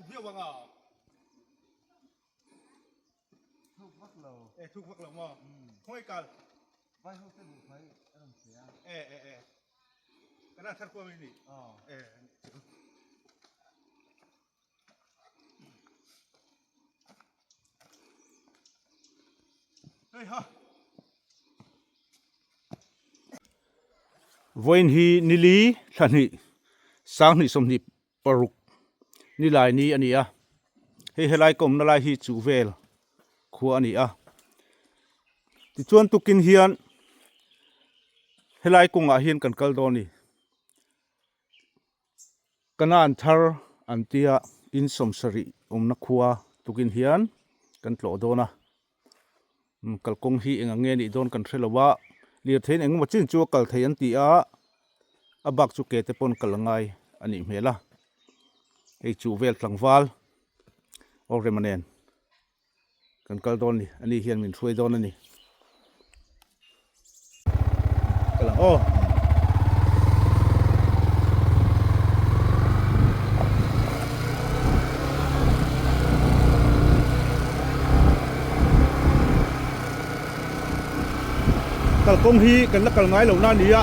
thuk viau ang a. Thuk vak lo. E thuk vak lo maw? Khawi kal? Vai ho te buh fai a rawn che a. E e e. Kan an thar kuam i ni. E. Hei ha. Vawiin hi nili thlahnih sanghnih sawmhnih paruk nilai ni a ni a hei helai ka awmna lai hi chu vel khua a ni a tichuan tukin hian helai kawngah hian kan kal dawn a ni kanan thar an tia in sawmsarih awmna khua tukin hian kan tlawh dawn a. Kalkawng hi eng ang nge nih dawn kan hre lo a, lirtheiin engemaw chin chu a kal thei an ti a, a bak chu ke te pawn kal a ngai a nih hmel a, hei chu vel tlangval aw rema nen kan kal dawn a ni, ani hian min hruai dawn a ni. Kal ang aw. Kalkawng hi kan la kal ngai lo na nia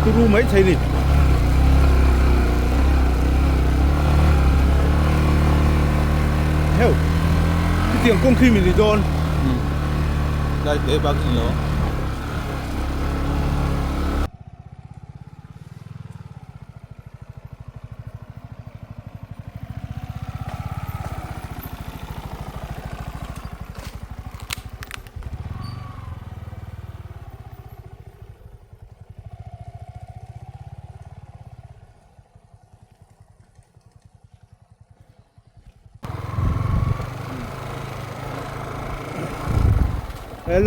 turu mai thei ni. Heuh. Chutiang kawng khi min ni dawn. Lai te bak ni lo.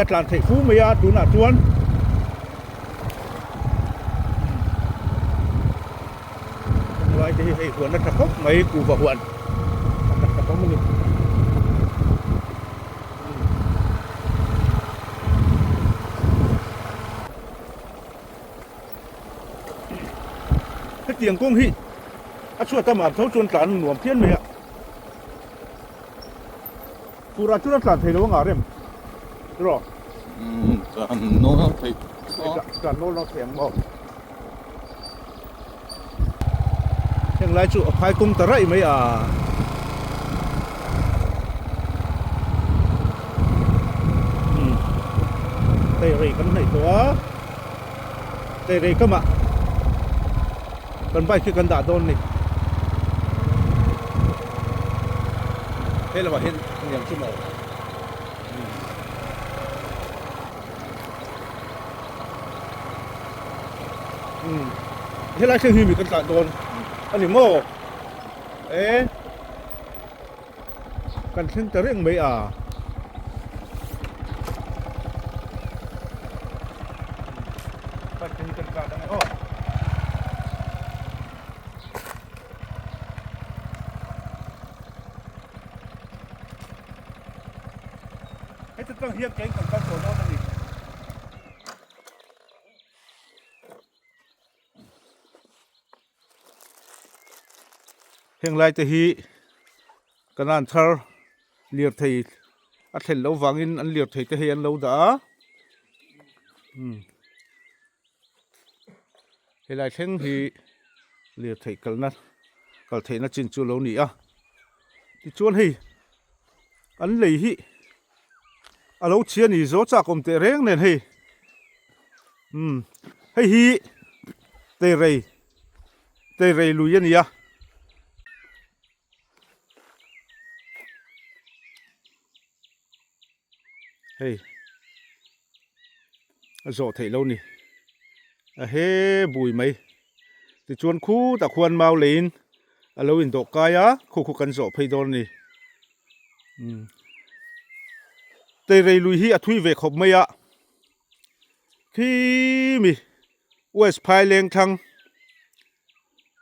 La tlan theih fu mai a tunah chuan lai te hi hei huan a tha khawp mai kuhva huan a tha khawp a ni. Hetiang kawng hi a chhuat a mar tho chuan tlan nuam phian mai a, fur ah chuan a tlan thei lo anga rem rawh. Umm tlan nawl nawl thei tlan nawl nawl thei ang maw. Heng lai chu a phai kawng ta raih mai a. Umm hei rei kan hnaih tawh a. Teirei kamah kan bike hi kan dah dawn ni. Hei lamah hian hniam chu maw. Umm helai thleng hi mi kan tlan dawn a ni maw? E kan thleng ta reng mai a. Heti tang hian keng kan kal tawh dawn a ni. Heng lai te hi kanan thar lirthei a thlen loh vangin an lirthei te hei an lo dah a umm helai thleng hi lirthei kalna kal theihna chin chu a lo ni a tichuan hei an lei hi a lo chhia ni zo chak awm teh reng nen hei umm hei hi teirei teirei lui a ni a. Hei a zawh theih lo ni a he bui mai tichuan khutah khuan mau leiin a lo indawh kai a khu khu kan zawh phei dawn a ni umm teirei lui hi a thui ve khawp mai a khi mi west phaileng thlang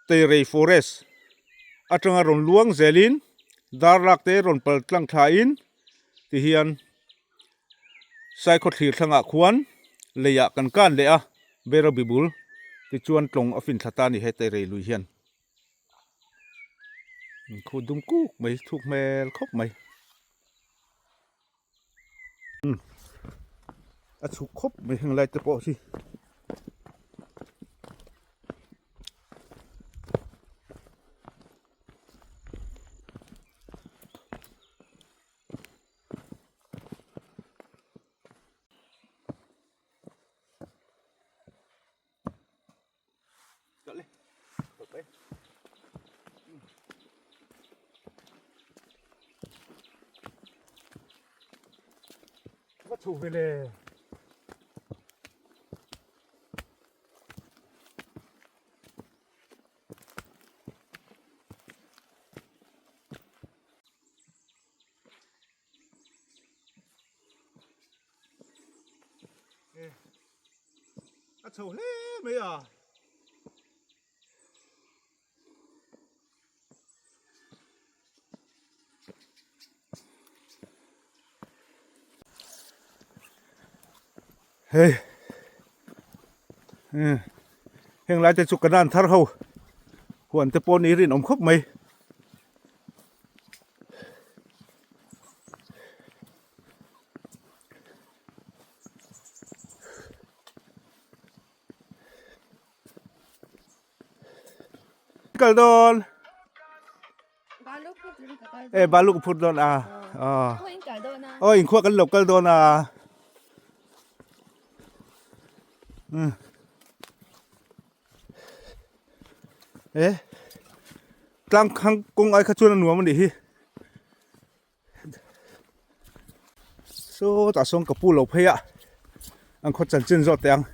Teirei Forest atanga rawn luang zelin darlak te rawn pal tlang thlain tihian Saikhaw thlir thlangah khuan leiah kan kan leh a Berabi bul tichuan tlawng a fin thla ta a ni he Teirei lui hian. Khu dum kuk mai thuk hmel khawp mai. A chhuk khawp mai heng lai te pawh hi. Va chho ve le. A chho hle mai a. Hei heng lai te chu kanan thar ho huan te pawh ni rinawm khawp mai. Kal dawn e balu ka phur dawn a aw inkhua kan lo kal dawn a e tlang khang kawng ai kha chuan a nuam a nih hi. Sawtah sawn ka pu lo phei a an khaw chanchin zawk teh ang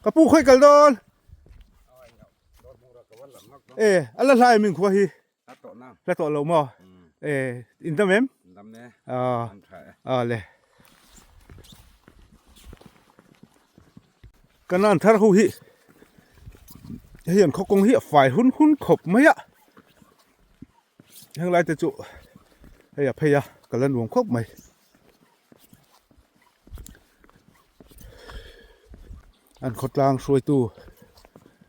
ka pu khawi kal dawn e a la hlai min khua hi la tawh lo maw e in dam em a le kanan thar ho hi hei an khaw kawng hi a fai hun hun khawp mai a. Heng lai te chu hei a phei a ka la nuam khawp mai. An khawtlang hruaitu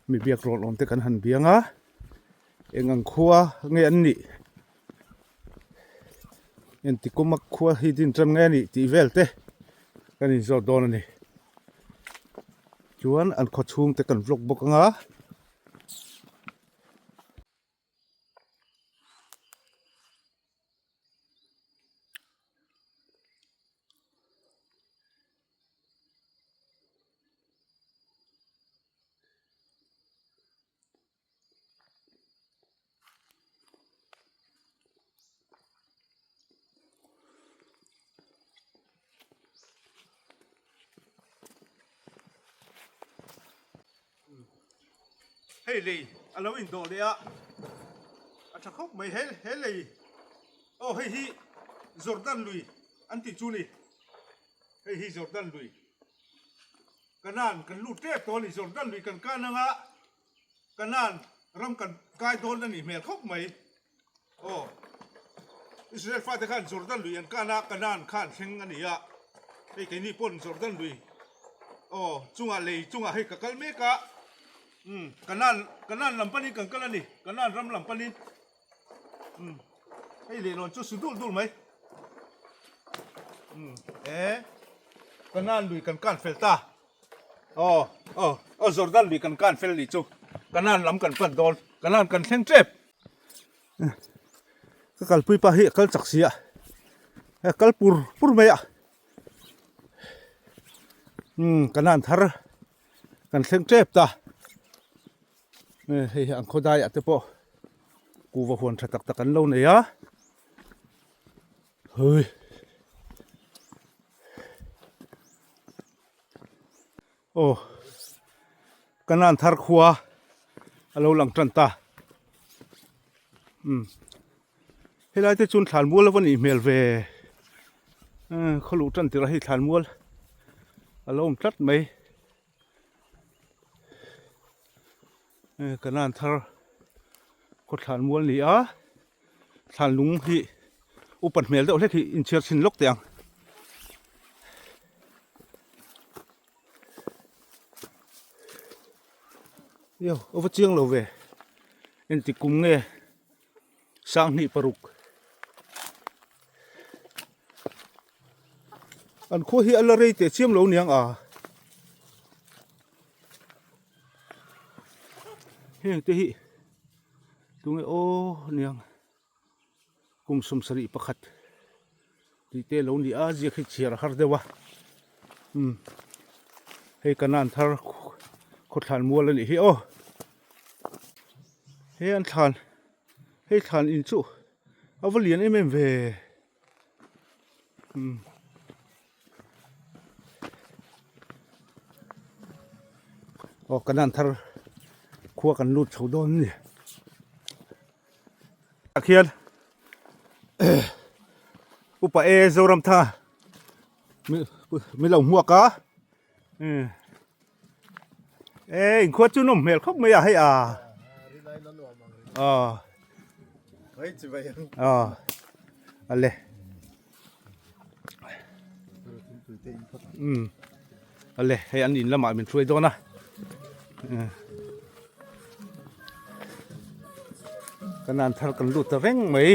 mi biak rawn awm te kan han biang a eng ang khua nge an nih engti kuma khua hi din tan nge a nih tih vel te kan inzawt dawn a ni. Chuan an khaw chhung te kan vlog bawk anga. Hei lei a lo indawh leh a, a tha khawp mai he he lei aw hei hi Jordan lui an tih chu ni hei hi Jordan lui Kanan kan lut tep tawh a ni Jordan lui kan kan anga Kanan ram kan kai dawn a nih hmel khawp mai aw Israel fate khan Jordan lui an kan a Kanan khan thleng a ni a hei keini pawn Jordan lui aw chungah lei chungah hei ka kal mek a umm Kanan Kanan lam panin kan kal a ni Kanan ram lam panin umm hei lehlawn chu su dul dul mai umm e Kanan lui kan kan fel ta. Aw aw aw Jordan lui kan kan fel nih chu Kanan lam kan pan dawn Kanan kan thleng tep ka kalpui pa hi a kal chak si a a kal pur pur mai a umm Kanan thar kan thleng tep ta hei hi an khawdai ah te pawh kuhva huan tha tak tak an lo nei a hei. Aw Kanan thar khua a lo lang tan ta umm helai te chuan thlan mual a va nih hmel ve umm khaw luh tan tirh a hei thlan mual a lo awm tlat mai Kanan thar khaw thlan mual a ni a. Thlan lung hi upat hmel deuh hlek hi inchhiar chhin lawk teh ang. Io a va chiang lo ve engti kum nge Sanghnih paruk. An khua hi a la rei teh chiam lo niang a. Heng te hi tunge aw niang kum 71 tih te lo ni a ziak hi chhiar a har deuh a umm hei kanan thar khawthlan mual a nih hi aw he an thlan hei thlan in chu a va lian em em ve umm. Aw kanan thar khua kan lut chho dawn a ni. Ah khian upa e Zoramthanga min lo hmuak a e inkhua chu nawm hmel khawp mai a hei a aw aw ale um ale hei an in lamah min hruai dawn a kan an thar kan lut ta reng mai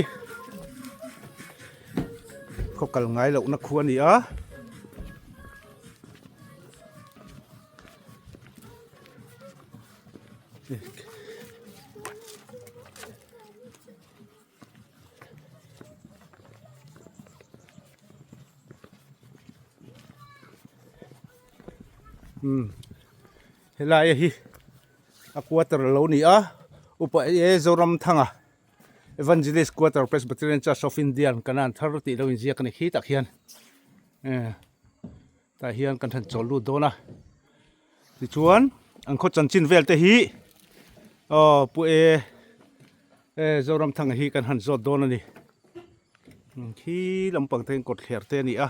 khaw kal ngai lohna khu a ni a. Umm helai hi a quarter a lo ni a upa e Zoramthanga Evangelist Quarter Presbyterian Church of India Kanan thar tih lo inziak a ni khi tak hian eh tah hian kan han chawl lut dawn a tichuan an khaw chanchin vel te hi aw pu e e Zoramthanga hi kan han zawt dawn a ni khi lampang te hian kawtthler te a ni a.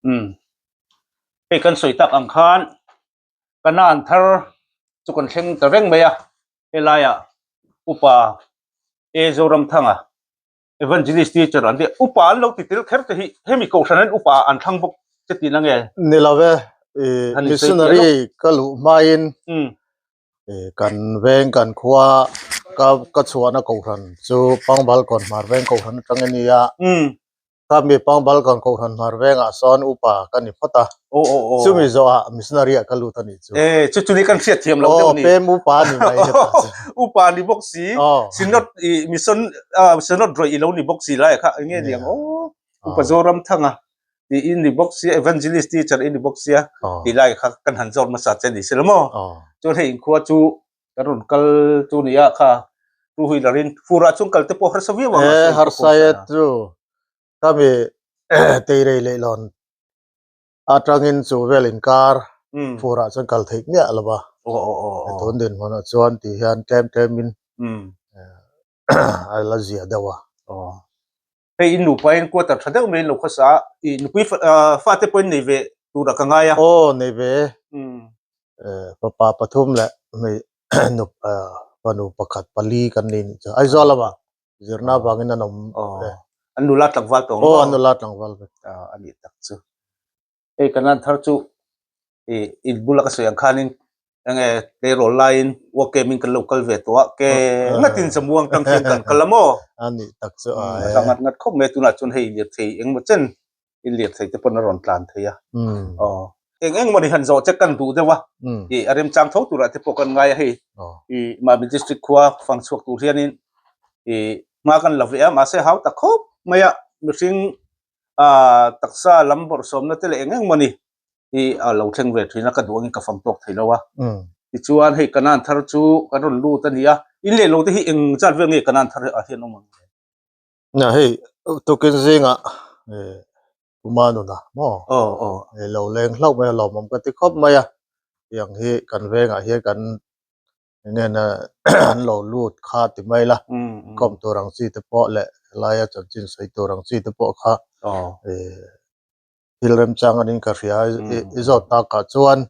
Umm hei kan sawi tak ang khan Kanan thar chu kan thleng ta reng mai a helaiah upa A Zoramthanga Evangelist teacher an tia upa an lo ti tel kher te hi hemi kohhran an upa an thlang bawk che tih na nge? Ni lo e, missionary ka luh hmain kan veng kan khua ka ka chhuahna kohhran chu Pangbalkawn Hmar Veng kohhran atang a nia. Kha mi Pangbalkawn kohhran Hmar Vengah sawn upa ka ni phawt a. Chumi zawhah missionary ah ka lut a nih chu. E, chu chu ni kan hriat thiam lo deuh ni. Aw, pem upa ni mai heta chu. Upa ni bawk si, Synod i mission Synod rawih i lo ni bawk si lai kha enge niang aw. Upa Zoramthanga tih i ni bawk sia, Evangelist teacher i ni bawk sia tih lai kha kan han zawt hmasa che ni si lo maw. Chuan hei inkhua chu kan rawn kal chu ni a kha two wheeler in furah chuan kal te pawh harsa viau ang e harsa e chu kami teirei leh lawn atangin chu vel inkar furah chuan kal theih miah lo va tun dinhmunah chuan ti hian tlem tlem in a la zia deuh a. Hei in nupa in quarter tha deuh mai in lo khawsa a, i nupui fate pawh in nei ve turah ka ngai a. Aw nei ve e, fapa pathum leh hmei fanu pakhat pali kan nei nih chu Aizawl lamah zirna avangin an awm e. An nula tlangval tawh ang maw? Aw an nula tlangval vek. A nih tak chu. Hei kan lan thar chu i in bula ka sawi ang khanin enge tleirawl laiin work camp in kan lo kal ve tawh a ke ngatin zamuang tang hian kan kal a maw? A nih tak chu a e. A ngat ngat khawp mai a tunah chuan hei lirthei engemaw chen in lirthei te pawn a rawn tlan thei a. Aw eng eng mawni han zawh che kan duh deuh a i a remchang tho turah te pawh kan ngai a hei i Mami district khua fang chhuak tur hianin i hma kan la ve a mahse hau tak khawp mai a mihring ah taksa lam bawrhsawmna te leh eng eng mawni hi a lo thleng ve thin a ka duh angin ka fang tawk thei lo a tichuan hei kanan thar chu kan rawn lut a ni a in leh lo te hi eng zat vel nge kanan thar ah hian awm ang na hei tukin zingah puma nuna maw aw aw lo leng hlauh mai a lawmawm ka ti khawp mai a tiang hi kan vengah hian kan Enge an lo lut kha ti mai la, kawm tur ang chi te pawh leh helaia chanchin sawi tur ang chi te pawh kha thil remchang anin ka hria i zawt takah chuan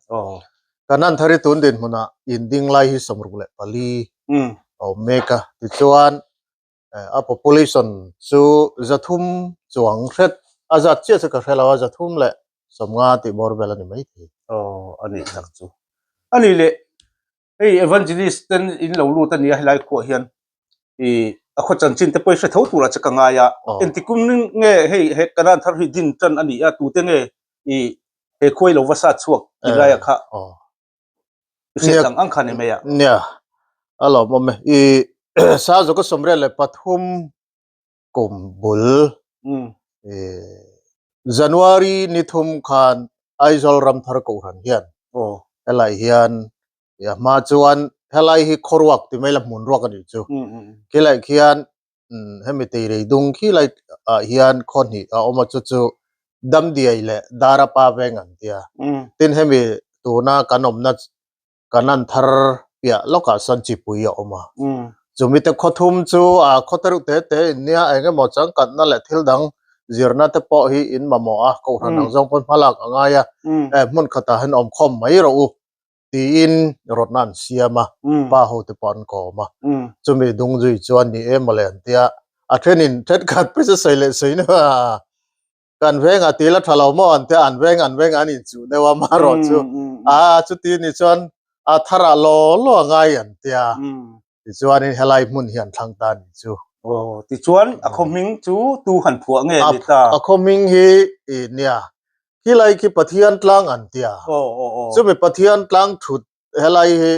Kananthari tun dinhmunah in ding lai hi 64 a awm mek a, tichuan a population chu 300 chuang hret a zat chiah chu ka hre lo a, 300. sawmnga tih bawr vel a ni maithei. Aw a nih tak chu. A nih leh hei evangelist ten in lo lut a nia helai khuah hian ih a khaw chanchin te pawh i hre tho turah che ka ngai a. Engti kum nge hei he Kanan thar hi din tan a ni a tute nge ih he khuai lo va sat chhuak tih laiah kha i hriat ang ang kha ni mai a. Nia a lawmawm e. Ih Sazuka 13 kum bul January ni thum khan Aizawl Ramthar Kohhran hian helai hian a hma chuan helai hi khawruak ti mai la hmun ruak a nih chu khilai khian hemi teirei dung khilai ah hian khaw hnih a awm a chu chu Damdiai leh Darapa veng an tia tin hemi tuna kan awmna Kanan thar piah lawkah sawn chipui a awm a. Chumi te khaw thum chu a khaw te reuh te te in nia eng emaw changkatna leh thil dang zirna te pawh hi in mamawh a, kohhran ang zawng pawn hmalak a ngai a, eh hmun khatah hian awm khawm mai rawh u tiin rawtna an siam a, pa ho te pawh an kawm a. Chumi dung zui chuan ni em mawle an tia, a thenin thenkhat pawisa sawi leh sawi na Kan veng a til a tha lo maw an tia an veng an veng an inchuh deuh a marawh chu a chuti ni chuan a thar ah law law a ngai an tia tichuanin helai hmun hi an thlang ta a ni chu. Aw tichuan a khaw hming chu tu han phuah nge ni ta? A khaw hming hi i nia khilai khi Pathian tlang an tia chumi Pathian tlang thut helai hi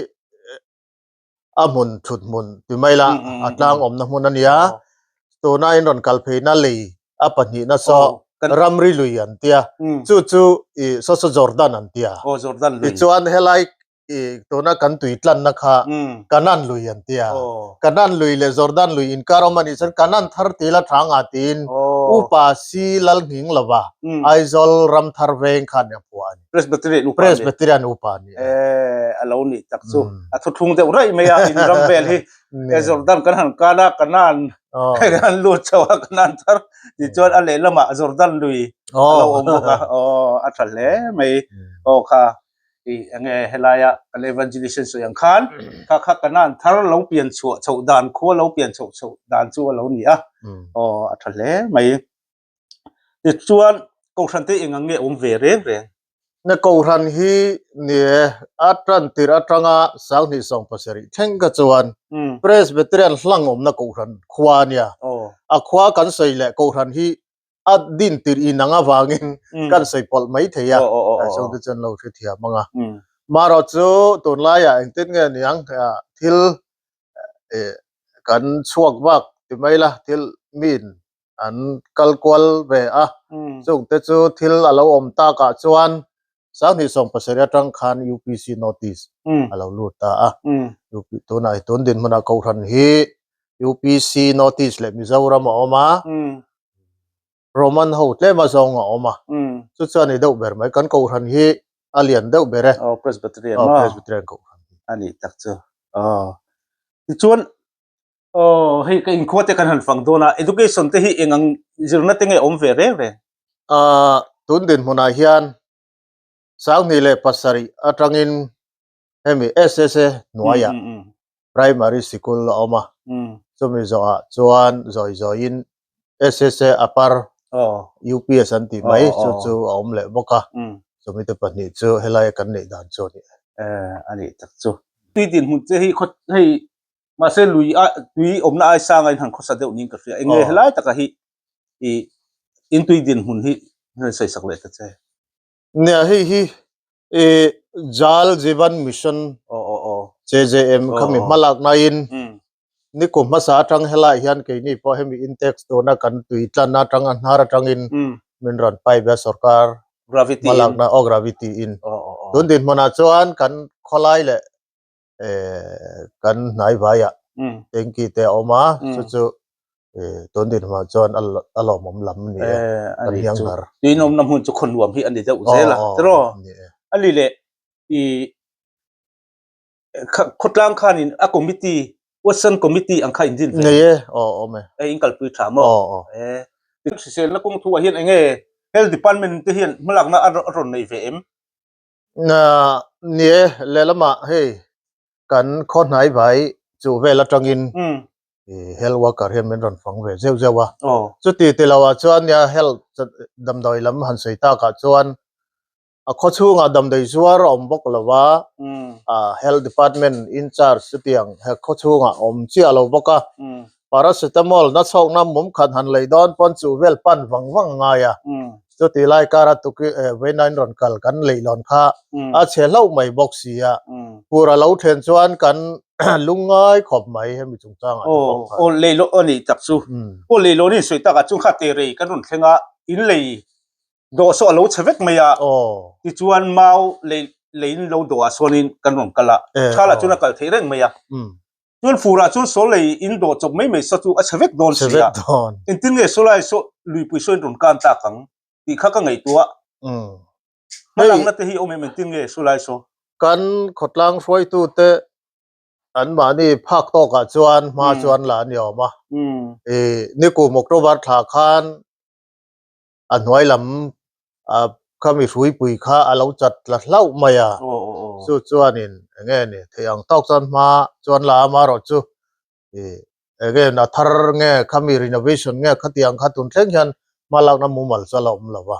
a hmun thut hmun ti mai la a tlang awmna hmun a nia tuna in rawn kal pheina lei a pahnihna saw ramri lui an tia chu chu i saw saw Jordan an tia tichuan helai i tuna kan tui tlanna kha Kanan lui an tia Kanan lui leh Jordan lui inkar awm a nih chuan Kanan thar tila tha nga tiin Upa Si Lalnghing lova Aizawl Ramthar veng khan a phuah a ni. Presbyterian upa Presbyterian upa ni. Eh a lo ni tak chu a thu thlung deuh raih mai a in ram vel hi e Jordan kan han kan a Kanan kan lut chho a Kanan thar ti chuan a lehlamah Jordan lui a lo awm bawk a aw a tha hle mai aw kha i enge helaia kan evangelism sawi ang khan kha kha Kanan thar lo pian chhuah chhoh dan khua lo pian chhoh chhoh dan chu a lo ni a aw a tha hle mai. Tichuan, Kohhran te eng ang nge awm ve reng reng? Na Kohhran hi ni e, a tan tirh atanga 2070 thleng kha chuan Presbyterian hlang awmna Kohhran khua a nia. A khua kan sawi leh Kohhran hi a din tirh inang avangin kan sawi pawlh mai thei a, chungte chuan lo hrethiam ang a. Marawh chu tunlaiah engtin nge niang thil kan chhuak vak ti mai la, thil min an kal kual ve a, chungte chu thil a lo awm takah chuan 2070 atang khan UPC notice a lo lut ta a, tunah hi tun dinhmunah Kohhran hi UPC notice leh Mizoram a awm a, Roman ho tlem a zawng a awm a, chu chuan ni deuh ber mai kan Kohhran hi a lian deuh ber e. Aw Presbyterian maw? Presbyterian Kohhran. A nih tak chu. Aw tichuan Aw, hei ka inkhua te kan han fang dawn a, education te hi eng ang zirna te nge awm ve reng reng? Aaa, tun dinhmunah hian 2007 atangin hemi SSA hnuaiah primary sikul a awm a, chumi zawhah chuan zawi zawiin SSA upper UPS an tih mai chu chu a awm leh bawk a, chumi te pahnih chu helaia kan neih dan chu a ni e. A nih tak chu. Tui dinhmun te hi hei Mahse lui a tui awmna ai sanga in han khawsa deuh niin ka hria. Enge helai taka hi i in tui dinhmun hi han sawi sak leh ta che. Nia hei hi i Jal Jeevan Mission JJM khami hmalak naiin nikum hmasa atang helai hian keini pawh hemi intex tuna kan tui tlanna atanga hnar atangin min rawn pipe a sorkar hmalakna aw gravity in. Tun dinhmunah chuan kan khawlai leh kan hnai vaiah tanky te a awm a chu chu tun dinhmunah chuan a lawmawm lam a ni e kan hiang har. Tui awmna hmun chu khaw nuam hi a ni deuh zel a tiraw a ni leh i khawtlang khanin a committee Watson committee ang kha in din ve nei e aw awm e e in kalpui tha maw e hriselna kawng thu ah hian enge health department te hian hmalakna a rawn nei ve em? Ni e, lehlamah hei kan khaw hnai vai chu vel atangin health worker hian min rawn fang ve zeuh zeuh a. Chuti ti loah chuan nia health damdawi lam han sawi takah chuan. A khaw chhungah damdawi zuar a awm bawk lo a, Health Department in charge chutiang he khaw chhungah a awm chiah lo bawk a. Paracetamol na chhawkna mum khat han lei dawn pawn chu vel pan vang vang a ngai a. Chuti lai kara tuki vawiin rawn kal kan lei lawn kha a chhe hlauh mai bawk si a. Pur a lo then chuan kan lungngai khawp mai hemi chungchangah te pawh khan. Aw lei lawn a nih tak chu. Aw lei lawn in sawi takah chuan kha te rei kan rawn thleng a, in lei Dawh saw a lo chhe vek mai a, tichuan mau lei leiin lo dawhah sawn kan rawn kal a, thalah chuan a kal theih reng mai a. Chuan furah chuan saw lei in dawh chawp mai mai saw chu a chhe vek dawn si a, engtin nge saw lai saw luipui saw in rawn kan tak ang tih kha ka ngaihtuah. Hmalakna te hi awm em engtin nge saw lai saw? Kan khawtlang hruaitute anmahni phak tawkah chuan hma chuan la a ni awm a, nikum October thla khan a hnuai lam ah khami hruipui kha a lo chat tla hlauh mai a, chu chuanin eng nge ni theih ang tawk chuan hma chuan la amaherawh chu ih eng nge a thar nge khami renovation nge khatiang kha tun thleng hian hma lakna mumal chu a la awm lo va,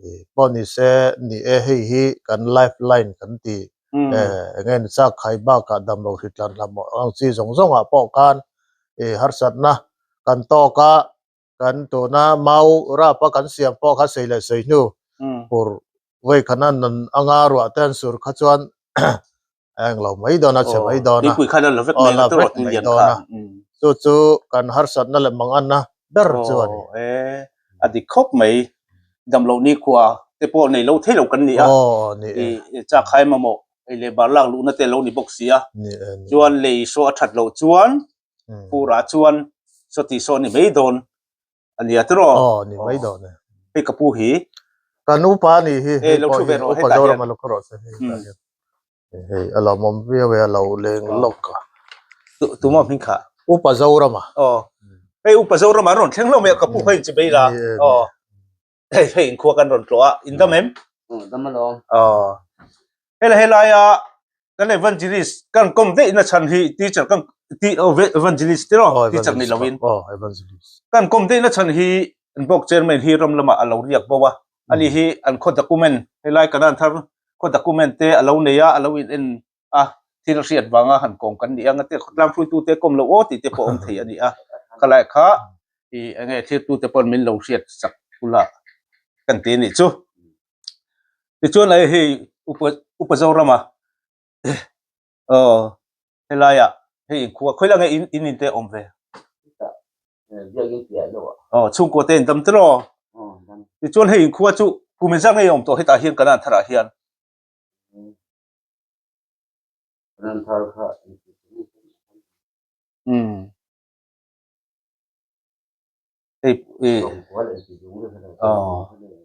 ih pawh ni se ni e hei hi kan life line kan ti eng nge ni chak khai bakah damlo hritlan hlahmawh ang chi zawng zawngah pawh khan ih harsatna kan tawk a. Kan tuna mau rapa kan siam pawh kha sei leh sei hnu pur vawi khana nun anga ruah te an sur kha chuan eng lo mai dawn a, chhe mai dawn a, aw la vek mai dawn a, chu chu kan harsatna leh manganna ber chu a ni. A dik khawp mai, damloh nikhua te pawh nei lo thei lo kan ni a, chak khai mamawh ei leh bar lak luhna te lo ni bawk si a, chuan lei saw a that loh chuan Purah chuan sawti saw ni mai dawn a nia tiraw? Aw ni mai dawn e. Hei ka pu hi. Kan upa a nih hi. Hei lo thu ve rawh hetah hian. Upa Zorama lo kha rawh se hei hetah hian. Hei a lawmawm viau e a lo leng lawk a. Tuma hming kha? Upa Zorama. Aw. Hei Upa Zorama an rawn thleng hlawm e ka pu kha in chi bei la. Aw. Hei hei inkhua kan rawn tlawh a in dam em? Dam alawm. Aw. Hela helaia kan evangelist kan kawm daih na chhan hi teacher kan ti evangelist tiraw teacher ni lovin aw evangelist kan kawm daih na chhan hi an block chairman hi ram lamah a lo riak bo a ani hi an khaw document helai kanan thar khaw document te a lo nei a a lo in en a thil hriat vanga han kawm kan ni ang a te khawtlang hruaitu te kawm lo aw tih te pawh awm thei a ni a khalai kha i enge thirtu te pawn min lo hriat sak ula kan ti anih chu. Tichuan hei hei upa upa Zorama aw helaiah hei inkhua khawi lai nge in in in te awm ve aw chhungkua te in dam tiraw tichuan hei inkhua chu kum engzat nge i awm tawh hetah hian Kanan tharah hian. Umm. Hei i aw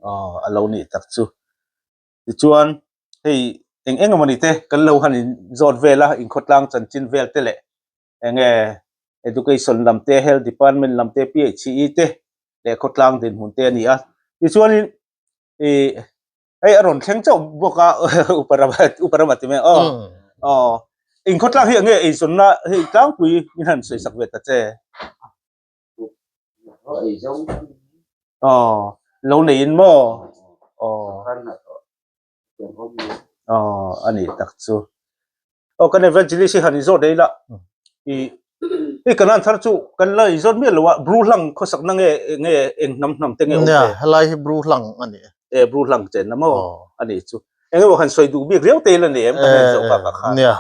aw a lo nih tak chu tichuan hei eng eng emawni te kan lo han in zawt vel a inkhawtlang chanchin vel te leh eng nge education lam te health department lam te PHE te leh khawtlang dinhmun te a ni a tichuanin ih hei a rawn thleng chauh bawk a upa ram upa ram a ti mai a aw aw inkhawtlang hi eng nge eizawnna hei tlangpui min han sawi sak ve ta che. Aw lo nei in maw aw aw a nih tak chu aw kan evangelist hi han inzawt rei la i i kanan thar chu kan la inzawt miah lo a bru hlang khawsak na nge nge eng hnam hnam te nge awm ve helai hi bru hlang a ni e bru hlang chen na maw a nih chu eng emaw han sawi duh bik riau te la ni em kan han zawh bak ah khan nia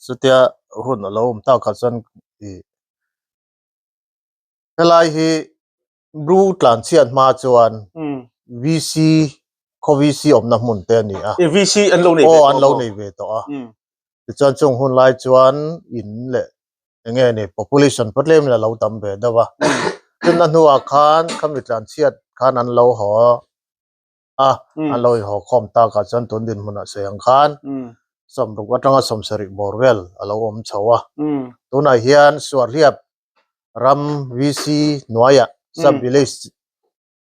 chutia hun a lo awm tak ah chuan i Helai hi Bru tlanchhiat hma chuan VC khaw VC awmna hmun te a ni a. VC an lo nei ve tawh a. Aw an lo nei ve tawh a. Tichuan chung hun lai chuan in leh eng nge ni population pawh tlem in a lo tam ve deuh a. Chuna hnuah khan khami tlanchhiat khan an lo haw a, an lo inhaw khawm takah chuan tun dinhmunah sawi ang khan 60 atanga 70 bawr vel a lo awm chho a. Tunah hian Suarhliap ram VC hnuaiah sub village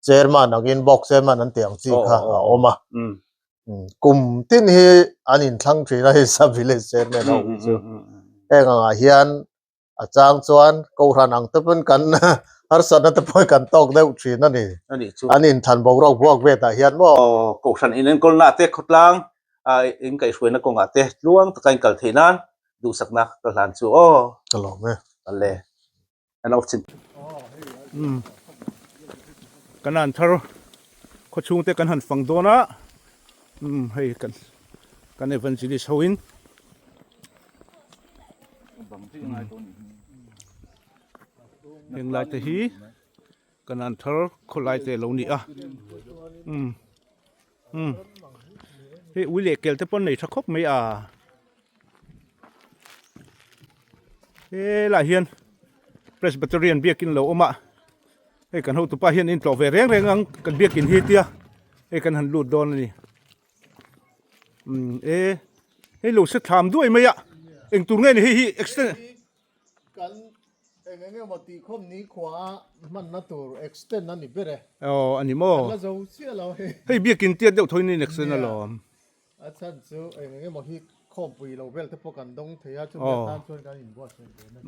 chairman angin box chairman an tih ang chi kha a awm a. Kum tin hi an inthlang thin a hei sub village chairman ho hi chu. Heng angah hian. A chang chuan Kohhran ang te pawn kan harsatna te pawh kan tawk deuh thin a ni. A nih chu. An inthan boruak buak vet ah hian maw. Aw, Kohhran inenkawlna te khawtlang a inkaihhruaina kawngah te tluang taka inkal theih nan duhsakna ka hlan chu aw. Ka lawm e. Ale. An off chin. Umm. Kan an thar khaw chhung te kan han fang dawn a. Umm hei kan kan evangelist ho in. Heng lai te hi kan an thar khaw lai te lo ni a. Umm. Umm. Hei ui leh kel te pawn nei tha khawp mai a. Helaiah hian Presbyterian biakin lo awm a, hei kan hotupa hian in tlawh ve reng reng ang kan biakin hi tia hei kan han lut dawn a ni. Umm e hei lo se thlam duai mai a eng tur nge ni hei hi extend Kan eng eng emaw tih khawm ni khua a hmanna tur extend a ni ber e. Aw a ni maw? Kan la zo chiah lo hei. Hei biakin tiat deuh thaw in in extend alawm. A chhan chu eng eng emaw hi khawmpui lo vel te pawh kan dawng thei a, chumi atan chuan kan inbuatsaih ve na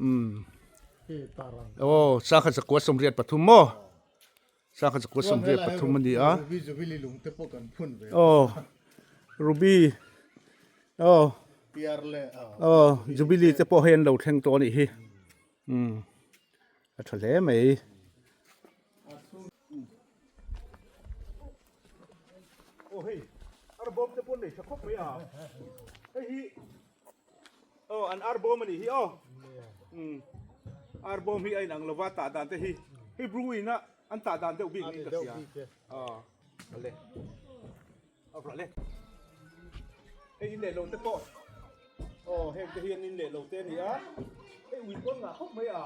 hi tar ang. Aw, sangha zakua 83 maw? Sangha zakua 83 a ni a. Ruby Jubilee lung te pawh kan phun ve. Aw, Ruby, aw. Piar leh aw, Jubilee te pawh hei an lo thleng tawh a nih hi. Umm, a tha hle mai. Aw hei ar bawm te pawh nei tha khawp mai a hei hi aw an ar bawm a nih hi aw umm ar bawm hi a inang lova tah dan te hi hei brewing a an tah dan deuh bik niin ka hria aw awle aw rawh le hei in leh lo te pawh aw heng te hi an in leh lo te a ni a hei ui pawn ngah khawp mai a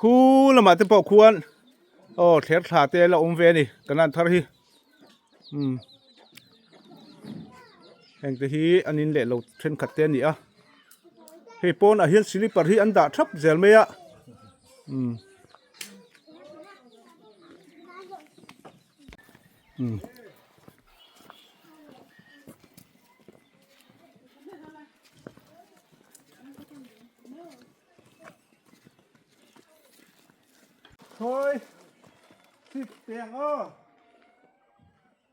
Khu lamah te pawh khuan aw thler thla te la awm ve a ni kan han thar hi. Umm heng te hi an in leh lo thenkhat te a ni a hei pawnah hian slipper hi an dah thap zel mai a umm umm. Thôi, thịt tiền ơ.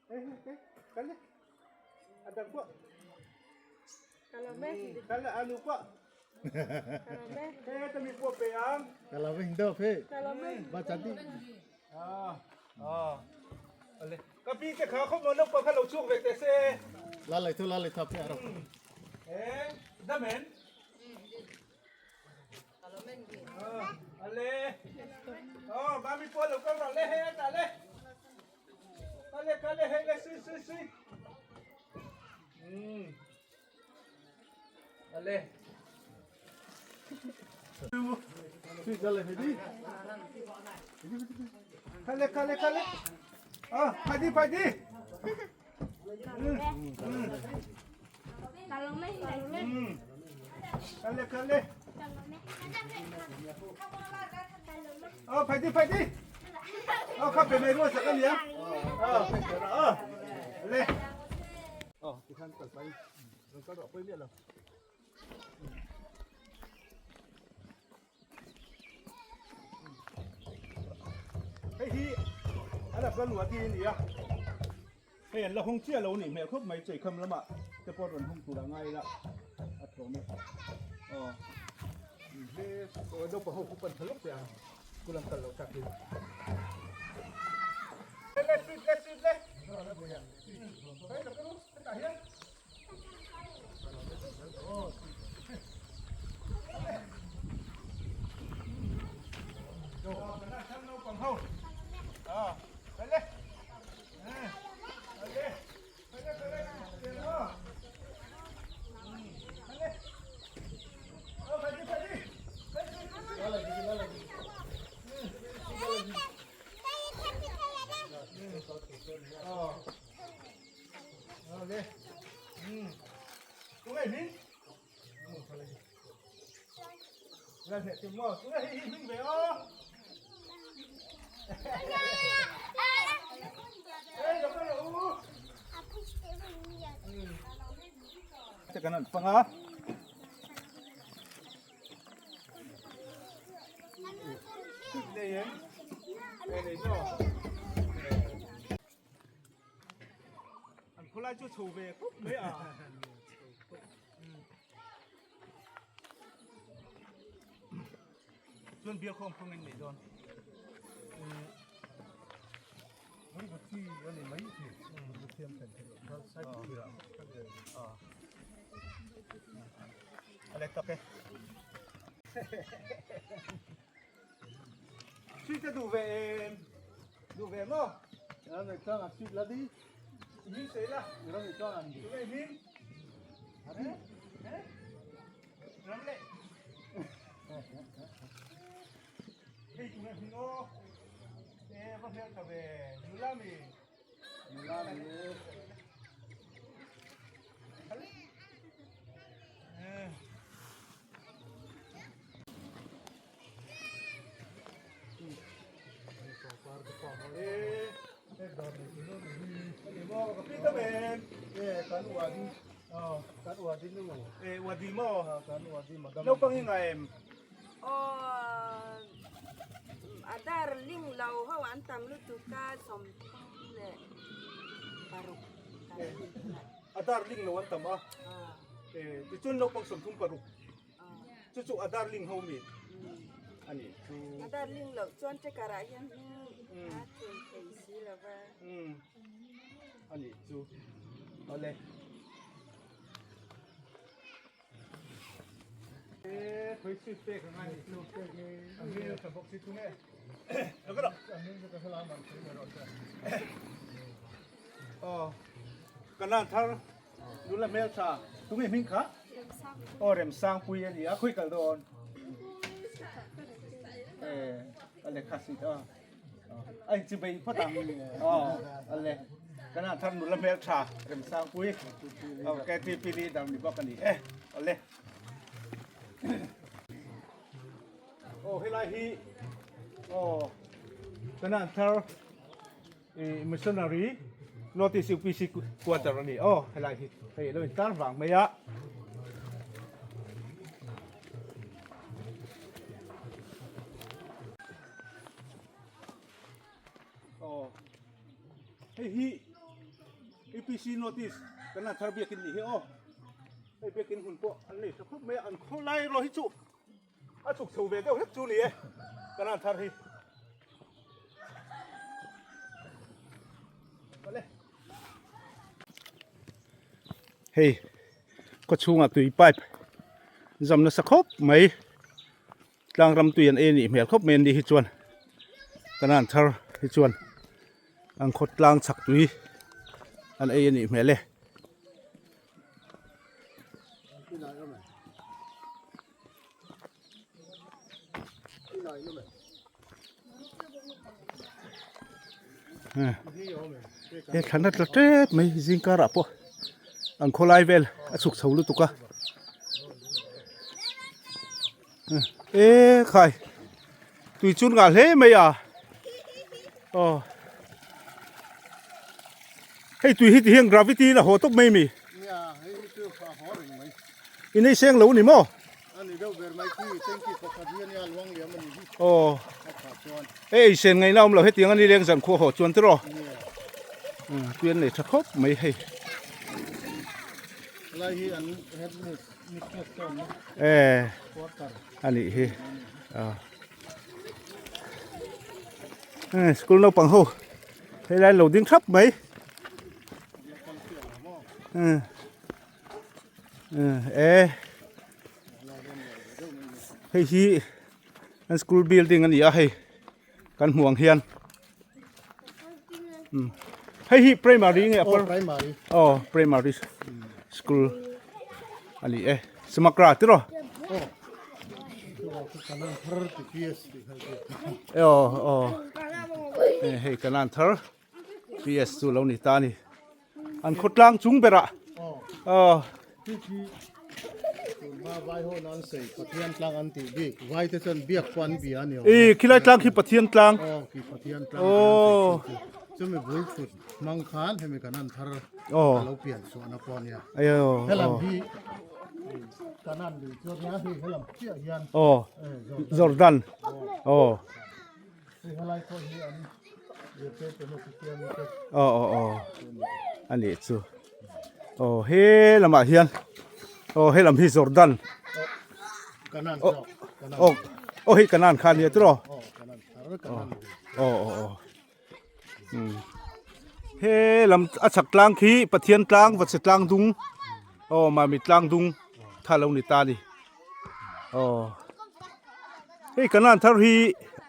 Ê, ê, cái này. Ăn đằng quá. Cái là alu quá. Thế tôi bị buộc về ăn. À, à. Cái pi cái khá không muốn lúc mà cái lẩu chuộc về xe. Ê, đâm hén. Ale aw mami pawh lo kal rawh le hei a tah le kal le kal le hei le sui sui sui umm ale kal le kal le kal le aw phai di phai di Kale kale. Ờ phải đi phải đi. Ờ khắp về này luôn sẽ cái gì á? Ờ ờ. Lên. Ờ thì khăn cần phải rồi có độ quên miệng rồi. Hei hi a la ka luah ti a ni a, hei an la hawng chiah lo a nih hmel khawp mai cheikham lamah te pawh rawn hawng tur a ngai la a thawm e aw he aw naupang ho khu pan tha lawk teh ang ku lam kal loh tak hi. Le le sweet le sweet le hei la ka lu hetah hian. Te kan an panga. An khawlai chu chho ve khawp mai a. Chuan bial khawm khawng in nei dawn. A lek tak e. Suite te duh ve em? Duh ve maw? Ram nei chuan a suite la di. Hming sawi la. Ram nei chuan an duh. Tunge hming? Eh? Eh? Ram leh. Hei tunge hming aw? Eh, va hmel tha ve. Nula mi. Nula mi. Naupang hi ngai em? A dar ling lo ho an tam lutuk a 36. A dar ling lo an tam a. Tichuan naupang 36. Chu chu a darling ho mi a ni chu. A darling loh chuan tracker ah hian hming a thei thei si lo va. A ni chu. Awle. E khawi sweet pek ang a ni chu. A hmel tha bawk si thung e. Lo ka rawh. A hming chu ka hre lam ang thei mai rawh se. Aw. Kanan thar Nula hmeltha tunge hming kha? Aw Remsangpui a ni a, khawi kal dawn? Eh, a lekha sit a. A inchi bei phawt ang. Aw, a le. Kan ah thar nula hmeltha Remsangpui. Aw, KTP leader ni bawk a ni e. A le. Aw, helai hi aw kan ah thar I missionary notice UPC quarter a ni aw helai hi hei alo in tar vang mai a. Aw hei hi UPC notice kan han thar biakin nih hi aw hei biakin hun pawh an nei tha khawp mai a an khawlai erawh hi chu A chhuk chho ve deuh hlek chu ni e, ka lan thar hi. Hei, khaw chhungah tui pipe zam nasa khawp mai, tlang ram tui an ei anih hmel khawp mai an ni hi chuan ka lan thar hi chuan an khaw tlang chhak tui an ei anih hmel e. He thlan a tla tep mai zing karah pawh an khawlai vel a chhuk chho lutuk a e khai tui chun ngah hle mai a aw hei tui hi ti hian gravity in a haw tawp mai mi. I nei seng lo ni maw? A ni deuh ber mai khi tanky pakhat hi a nia luang liam a ni hi. Aw. A kha chuan. E ei sen ngaihna awm lo hetiang a ni leng zan khuah haw chuan tiraw. Nia. Tui an nei tha khawp mai hei. Helai hi an head mistress te awm na. E. Quarter. A nih hi. A. School naupang ho helai an lo ding thap mai. E hei hi an school building a ni a hei kan hmuh ang hian hei hi primary nge upper primary aw primary school a ni e smakra tiraw aw aw hei kanan thar PS chu lo ni ta a ni. An khawtlang chung berah aw. Tunhma vai ho nan sei Pathian tlang an tih bik vai te chuan biak pawh an bia a ni awm e. Khilai tlang khi Pathian tlang. Aw khi Pathian tlang an tih chu. Chumi bul thut hmang khan hemi kan an thar a lo pian chhuahna pawh a nia. Helam hi Kanan lui chu a nia hei helam chiah hian Jordan aw hei helai pawh hi an zirtir te hnu siam te aw aw aw a nih chu aw he lamah hian aw helam hi Jordan Kanan aw aw hei Kanan kha a nia tiraw aw Kanan thar Kanan lui aw aw aw He lam a chhak tlang khi Pathian tlang Vachhe tlang dung aw Mami tlang dung kha lo ni ta a ni aw hei Kanan thar hi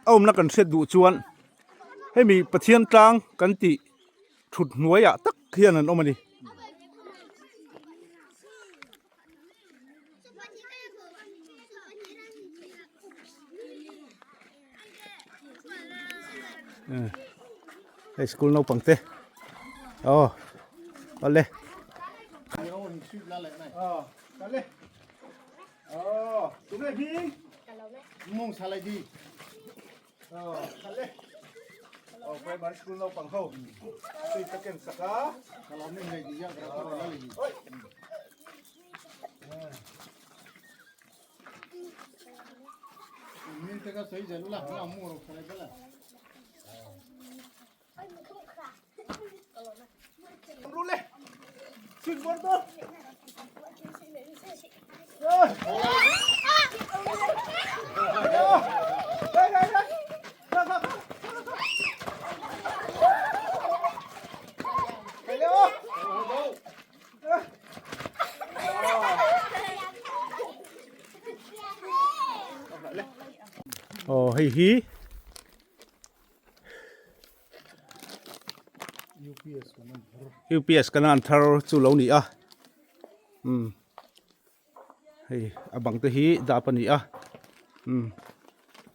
a awmna kan hriat duh chuan hemi Pathian tlang kan tih thut hnuaiah tak hian an awm a ni. Hei school naupang te aw awle aw primary school naupang ho hei ka ken sak a Aw hei hi UPS kan an thar chu lo ni a umm hei a bang te hi dap a ni a umm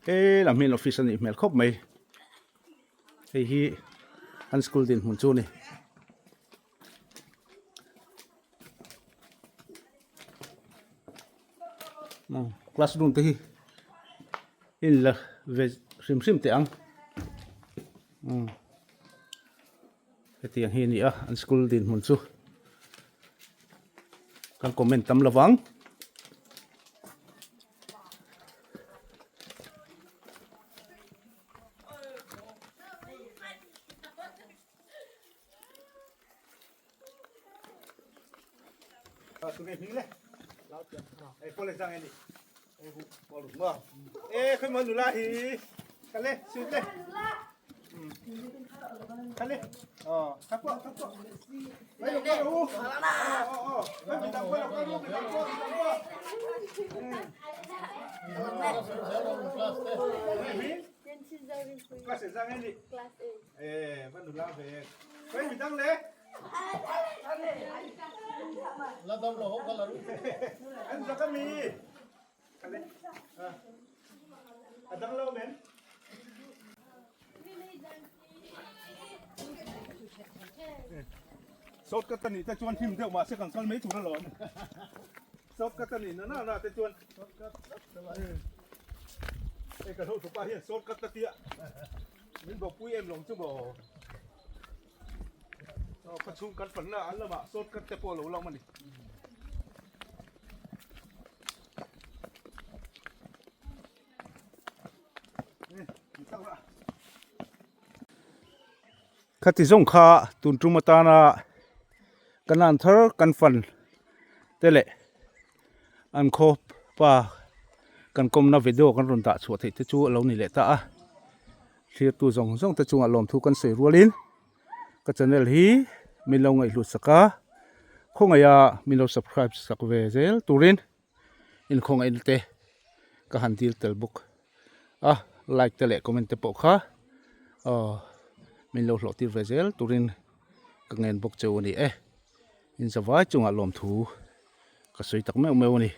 he lam hian office a nih hmel khawp mai hei hi an school dinhmun chu a ni. Classroom te hi in la ve hrim hrim teh ang hetiang hi a ni a an school dinhmun chu kan comment tam lovang. Shortcut a nih te chuan hnim deuh mahse kan kal mai tur alawm. Shortcut a nih na na na te chuan. Hei kan hotupa hian shortcut a tia. Min bawkpui em lawng chu maw. Aw khaw chhung kan panna an lamah shortcut te pawh a lo lam a ni. Khati zawng kha tun tum atana kan an thar kan fan te leh an khaw pa kan kawmna video kan rawn dah chhuah theih te chu a lo ni leh ta a thlir tu zawng zawng te chungah lawmthu kan sawi rualin ka channel hi min lo ngaihhlut sak a khawngaih a min lo subscribe sak ve zel turin inkhawngaihna te ka han dil tel bawk a like te leh comment te pawh kha aw min lo hlawh tir ve zel turin ka ngen bawk cheu a ni e in zavai chungah lawmthu ka sawi tak meuh meuh a ni.